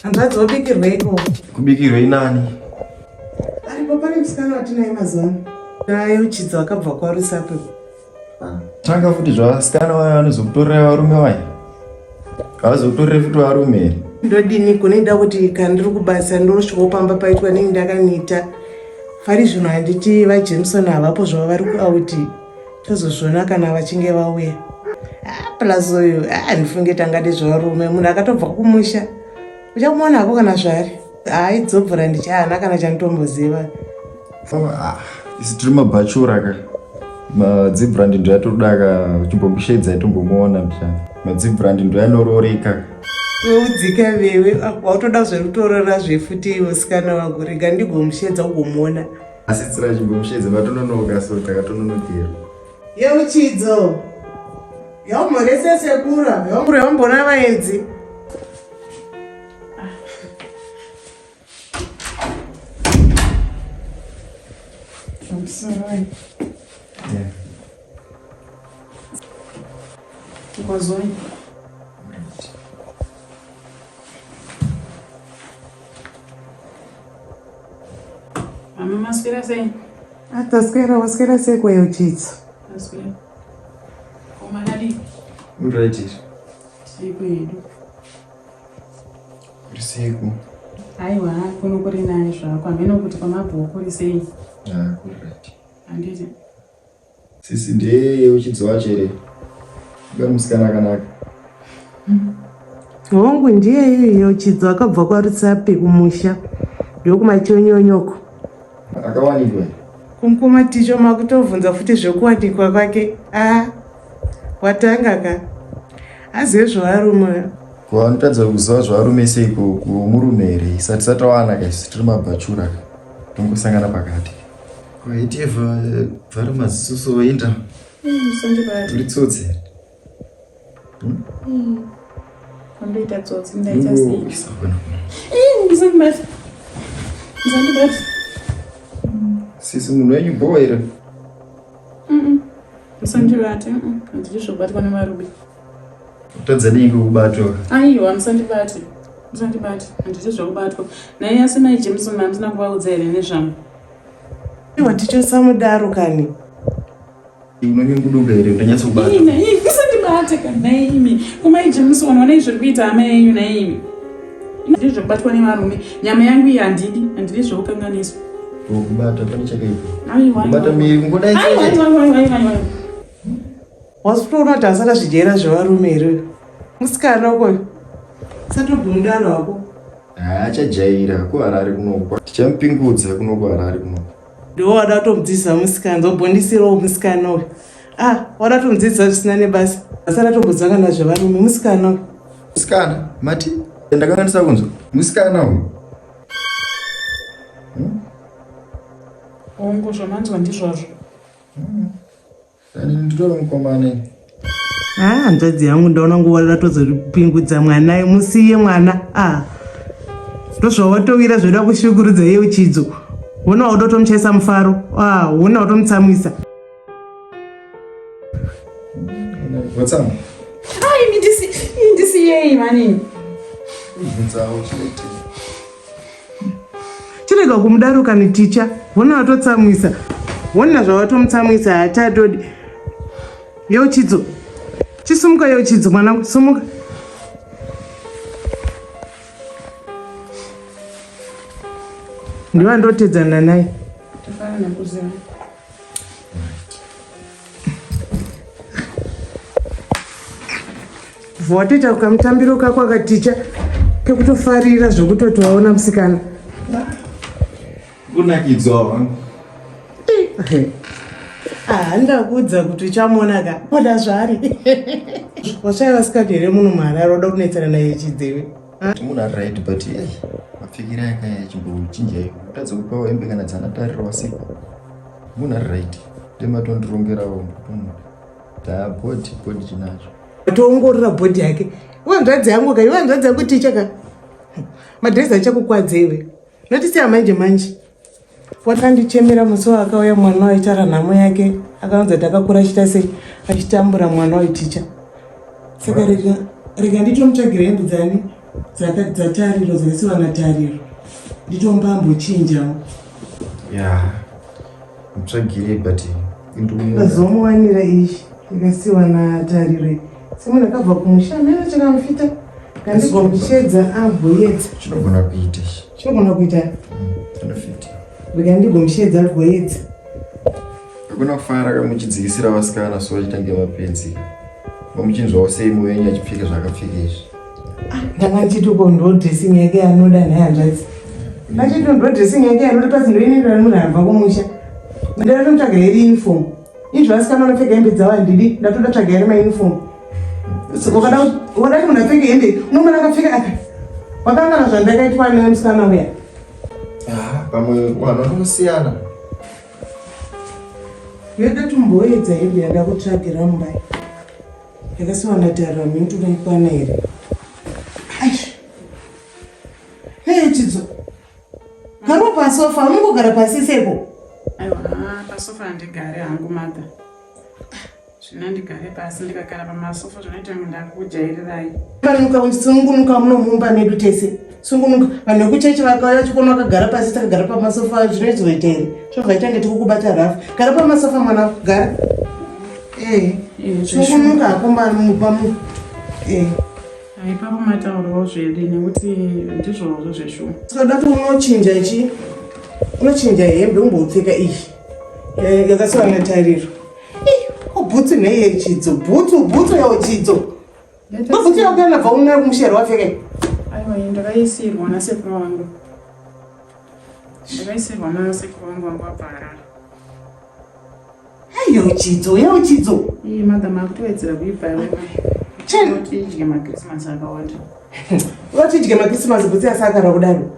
Hanzvadzi wabikirweiko? Kubikirwei nani? Aripo pane musikana watinaye mazuva ano. Naye Uchidzo akabva kwaRusape. Tanga futi zvavasikana vaya vanozokutorera varume vaya. Havazokutorere futi varume here? Ndodini kunoida kuti kana ndiri kubasa ndosvikawo pamba paitwa nini ndakanita. Pari zvino handiti vaJameson havapo zvavo vari kuauti. Tozozviona kana vachinge vauya. Ah, plus uyu ah, handifunge tangade zvevarume munhu akatobva kumusha uchamuona hako kana zvaari haidzobvura ndichaana kana chanditomboziva. Ah, isi tiri mabhachura ka madzibrand ndo yatoda ka chimbomushedza itombomuona mbichana madzibrand ndo yanororeka udzika vewe ah, wautoda zvekutorora zvefuti musikana wangu rega ndigomushedza ugomuona asi tsira chimbomushedza matononoka so takatononokera yeuchidzo yaumhorese sekura yaumboona vaenzi I'm sorry. Yeah. Kwazoi. Mama maswera sei? Ataswera waswera sei kweyeuchidzo? Taswera. Komakadii? Right. Tiri hedu. Kuri seiko? Aiwa, kuno kuri nani zvako. Hameno kuti kwamabhuku kuri sei. Ah, kuri right. Handiti. Sisi ndiye uchidzo wacho here? Ngari musikana akanaka. Hongu ndiye iyoyo Chidzo akabva kwaRutsape kumusha ndokumachonyonyoko. Akawanikwa. Kumukoma Ticho makutovhunza futi zvekuwanikwa kwake. Ah, watanga ka. Azive zvevarume. Ko anotadza kuziva zvevarume seiko kumurume here? Isati satawana ka isu tiri mabhachura ka. Tongosangana pakati. Kwaiteva vhara maziso so inda. Musandibata. Uri tsotsi. Wandoita tsotsi ndaita sei? Isa kuno. Musandibata. Musandibata. Sisi munhu wenyu bhowa here? Musandibate. Handidi zvokubatwa nemarubi. Kutadza nei kukubatwa? Aiwa, musandibate. Musandibate. Handidi zvokubatwa. Naye asi mai Jameson hamusina kuvaudza here nezvangu? Iwa Ticho samudaro kani. Unonyunguduka here utanyatsa kubata? Ii, nai, musandibate kani nai imi. Kumai Jameson onai zviri kuita hama yenyu nai imi. Handidi zvokubatwa nevarume. Nyama yangu iyi handidi. Handidi zvokukanganiswa. Kubata pane chakaipa. Aiwa. Kubata miri kungodai Aiwa, aiwa, aiwa, aiwa, aiwa. Wasitoona kuti asati azvijaira zvevarume here uyu? Musikana ukoyo. Satobvumudaro hako. Achajaira kuHarare kunoku. Tichamupingudza kuno kuHarare kunoku. Ndiwo wada kutomudzidzisa musikana, zobondisirawo musikana uyu. Ah, wada kutomudzidzisa zvisina nebasa. Asati atombonzwa kana zvevarume musikana uyu. Musikana, mati ndakanganisa kunzwa. Musikana uyu. Hongu, zvamanzwa ndizvozvo. Ani nditori mukomana ini. Ah, hanzvadzi yangu ndaona nguva ratozopingudza mwana musiye mwana. Ah. Ndozvawatowira zvoda kushukurudza yeuchidzo. Wona wauda kutomuchaisa mufaro. Ah, wona watomutsamwisa. Watsama. Ai, imi ndisi, ndisiyei mani. Bvunzawo chete. Chirega kumudaro kani ticha. Wona watotsamwisa. Wona zvawatomutsamwisa haachatodi. Yeuchidzo. Chisumuka Yeuchidzo mwanangu, sumuka. Ndiwa ndotedzana naye. Tafara nekuziva. Watoita kamutambiro kako akaticha kekutofarira zvekutoti waona musikana. Kunakidzwa wangu. Ah, ndakuudza kuti uchamuona ka oda zvaari. Washaya vasikati here muno muHarare oda kunetsana naye chidzewe. Munhu ari right but eh, mapfekero ake aya chimbochinjai. Kutadza kupawo hembe kana dzanatarira wasikwa. Munhu ari right. Tematondirongerawo ndikutomuda. Da body body chinacho. Toongorora body yake. Iwe hanzvadzi yangu ka, iwe hanzvadzi yangu ticha ka. Madress achakukwadza iwe. Notisiya manje manje. Wakandichemera musi waakauya mwana waitara nhamo yake akaunza kuti akakura achiita sei achitambura mwana waiticha. Saka rega rega nditomutsvagira hembe dzani Dzatariro dzakaisiwa naTariro. Nditomba ambochinjawo. Ya. Mutsvagire but Ndazomuwanira iyi yakasiwa naTariro. Semunhu akabva kumusha mene chakamufita. Kandigomushedza agoyedza. Chinogona kuita. Chinogona kuita. Anofita. Rega ndigomushedza agoyedza. Hakuna kufara kamuchidzikisira vasikana so vachitange mapenzi. Vamuchinzwawo sei muvenyu achipfeka zvaakapfeka izvi. Ah, ndanga ndichiti uko ndo dressing yake anoda nhai hanzvadzi. Ndachiti ndo dressing yake anoda pasi ndoinoenderana munhu abva kumusha. Ndatotsvaga iri uniform. Izvi vasikana vanopfeka hembe dzavo handidi, ndatoda tsvaga iri mauniform. Wakada kuti munhu apfeke hembe, unomona akapfeka aka. Wakangana zvandakaitwa nemusikana uya. Ah, pamwe vanhu vanongosiyana. Yoda tumboedza hembe yandakutsvagira mumba. Yakasiwa ndatarira mhindu unoikwana here? Aish. Nei Chidzo? Gara pasofa, unongogara pasi seko. Aiwa, pasofa handigare hangu mother. Zvino ndigare pasi ndikagara pamasofa zvinoita kunge ndakujairirai. Panuka uchisungunuka muno mumba medu tese. Sungunuka. Vanhu vekuchechi vakauya vachikuona wakagara pasi takagara pamasofa zvinoizoita here? Zvobva itange tikukubata rafu. Gara pamasofa mwana gara. Eh. Sungunuka hako mumba mu. Eh. Ipapo mataurawo zvedi nekuti ndizvozvo zveshuwa. Saka dati unochinja chi? Unochinja hembe umbopfeka iyi. Yakasiwa naTariro. Bhutsu neye chidzo bhutsu bhutsu yawo chidzo bhutsu yakana bva una kumushero wapfeka aiwa iyi ndakaisirwa nasekuru vangu ndakaisirwa nasekuru vangu vangu vabva harare aiyo chidzo yawo chidzo iyi madha makutowedzera kuibva tidye makrisimasi akawanda vatidye makrisimasi bhutsu yasakara kudaro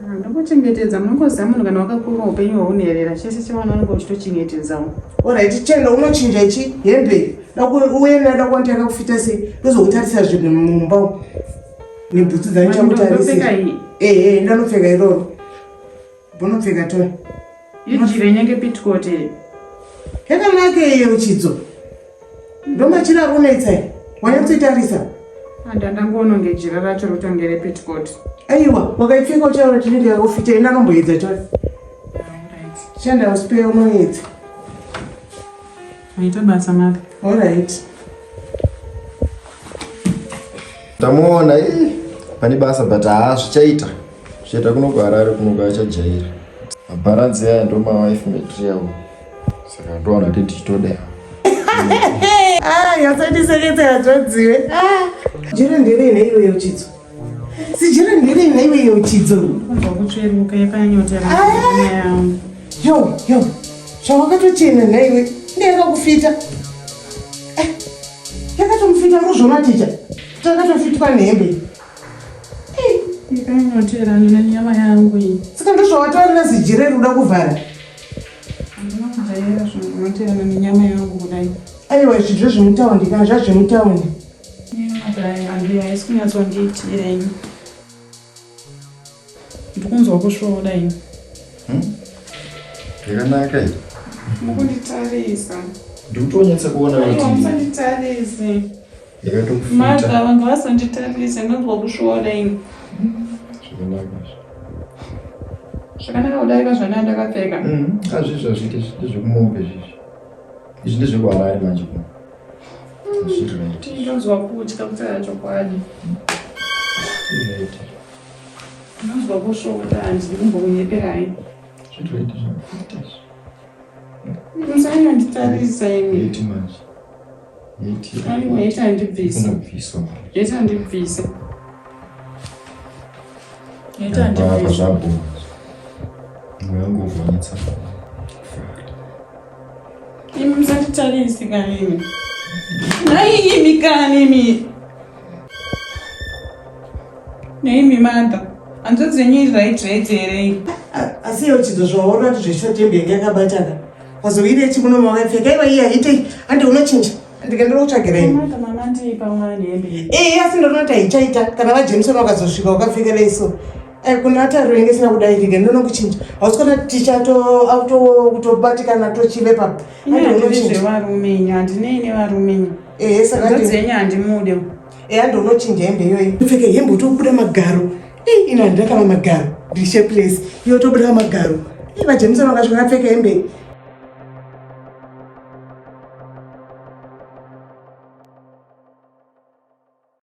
Ah, ndokuchengetedza munongoziva munhu kana wakakura upenyu hwaunherera chese chevana unenge uchitochengetedzawo orit chenda unochinja ichi hembe uye ndada kuona yakakufita sei ndozokutarisa zvinhu mumba nebhutsu dzandichakutarisira ehe ndanopfeka iroro bonopfeka to ijira inenge pitikote yakanaka iyo chidzo ndomachira akunetsa wanyatsoitarisa Ndandangoona jira racho rotonge repetcoat. Aiwa, wakaipfeka uchaona chinenge yakufita ina anomboedza cho. Shanda usipe unoedza. Maita basa mother. All right. Tamuona eh pane basa but haa zvichaita. Zvichaita kuno kuHarare kuno kwachajaira. Mabharanzi aya ndo mawife material. Saka ndowana kuti tichitoda. Ah, yasandiseketsa hanzvadziwe. Ah, jira ndere nhaiwe yeuchidzo. Sijira ndere nhaiwe yeuchidzo. Kubva kutsveruka yakanyotera. Ah. Yo, yo. Zvawakatochena nhaiwe. Ndeyakakufita. Eh, yakatomufita urikuzviona ticha. Takatofitwa nehembe. Yakanyotera nenyama yangu iyi. Saka ndozvawataurira zijira rikuda kuvhara. Handina kujaira zvinhu zvinoterana nenyama yangu kudai. Aiwa izvi zvezvemutaundi kana zvazvemutaundi. Handi haisi kunyatsondiitira ini. Ndikunzwa kusvoda ini. Hmm? Yakanaka iyi. Mukunditarisa. Ndikutonyatsa kuona kuti. Aiwa musanditarise. Yakatokufita. Martha vanga vasanditarise ndonzwa kusvoda ini. Zvakanaka. Zvakanaka kudarika zvandanga ndakapfeka. Mm, azvizvo azviite ndezvekumombe izvi. Izvi ndezvekuHarare manje kuno. Zviri right. Ndonzwa kutya kutaura chokwadi. Zviri right. Ndonzwa kusvota handidi kumbokunyeperai. Zviri right zvakafita izvi. Musanyonditarisa imi. Yeti manje. Aiwa, yeti handibvise. Yeti handibvise. Yeti handibvise. Zvabhuma. Mweya wangu uvhonyetsa. Imi musanditarisi kani imi. Nhai imi kani imi. Neimi mother. Hanzvadzi yenyu iri right right here iyi? Asi iyo chidzo zvaona kuti zveshotembe yange yakabatana. Wazoire chi muno mawakapfeka iwa iya ite ande unochinja ndikaendera kutsvagira ini. Eh asi ndinoona kuti haichaita kana vaJameson vakazosvika wakapfeka dai so. Eh kuna Tariro inge isina kudairika ndinokuchinja. Hausi kuona tichato auto kutobatikana tochive pa. Ande unochinja. Varume inyu handinei nevarume inyu. Eh saka hanzvadzi yenyu handimude. Eya, ndonochinja hembe iyoyi, upfeke hembe utobuda magaro. Ii, ino handina kana magaro, ndiri shapeless. Iwe utobuda magaro. Ii, vaJameson vakasvika vakapfeka hembe.